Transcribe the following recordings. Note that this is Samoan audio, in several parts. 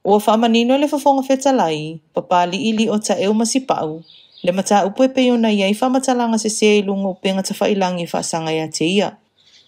Ua faamanino e le Fofoga Fetalai, Papali'i Lio Taeu Masipau, le mataupu e pei ona i ai faamatalaga sesē i luga o upega tafailagi e faasaga ia te ia.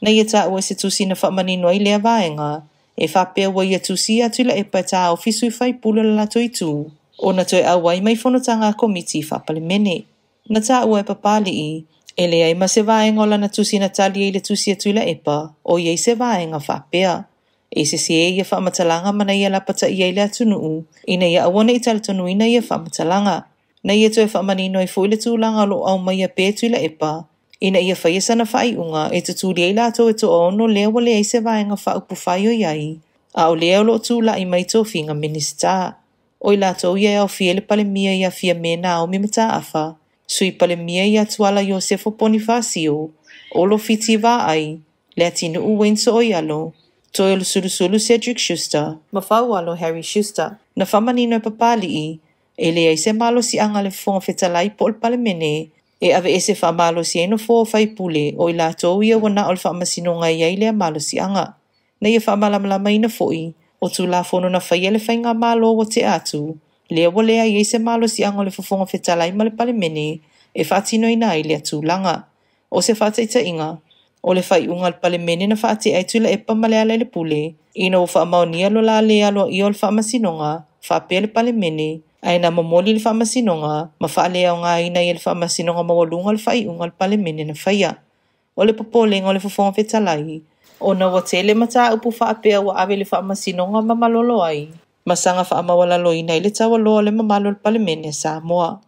Na ia taua i se tusi na faamanino ai lea vaega, e faapea ua ia tusia Tuilaepa e taofi sui faipule o le latou itu, ona toe auai mai fonotaga a Komiti Faa-Palemene. Na taua e Papali'i, e leai ma se vaega o lana tusi na tali ai i le tusi a Tuilaepa o i ai se vaega faapea. E sesē ia faamatalaga ma na ia lapataia ai le atunuu ina ia aua ne i talitonuina ia faamatalaga. Na ia toe faamanino ai foi le tulaga o lo o aumaia pea e Tuilaepa ina ia faia sana faaiuga e tutuli ai latou e toaono lea ua leai se Vaega Faaupufai o i ai, a o lea o lo o tulai mai i tofiga Minisita. O i latou ia e aofia ai le Palemia ia Fiame Naomi Mataafa, Sui Palemia ia Tuala Iosefo Ponifasio, Olo Fiti Vaai, Leatinuu Wayne Sooialo, Toeolesulusulu Cedric Schuster, ma Faualo Harry Schuster. Na faamanino e Papali'i, e leai se malosiaga a le Fofoga Fetalai po o le Palemene e aveese faamalosi ai nofoa o faipule o i latou ia ua na o le Faamasinoga e i ai lea malosiaga. Na ia faamalamalamaina foi, o Tulafono na faia e le Faigamalo ua tea atu, lea ua leai ai se malosiaga o le Fofoga Fetalai ma le Palemene e faatinoina ai lea tulaga. O se faataitaiga, o le faaiuga a le Palemene na faatea ai Tuilaepa ma Lealailepule ina ua faamaonia lo la le aloaia o le Faamasinoga, faapea le Palemene, ae na momoli le Faamasinoga ma faaleaogaina ai e le Faamasinoga Maualuga le faaiuga a le Palemene na faia. O le popolega o le Fofoga Fetalai, ona ua tele mataupu faapea ua ave i le Faamasinoga ma malolo ai, ma saga faamaualaloina ai le taualoa o le mamalu o le Palemene a Samoa.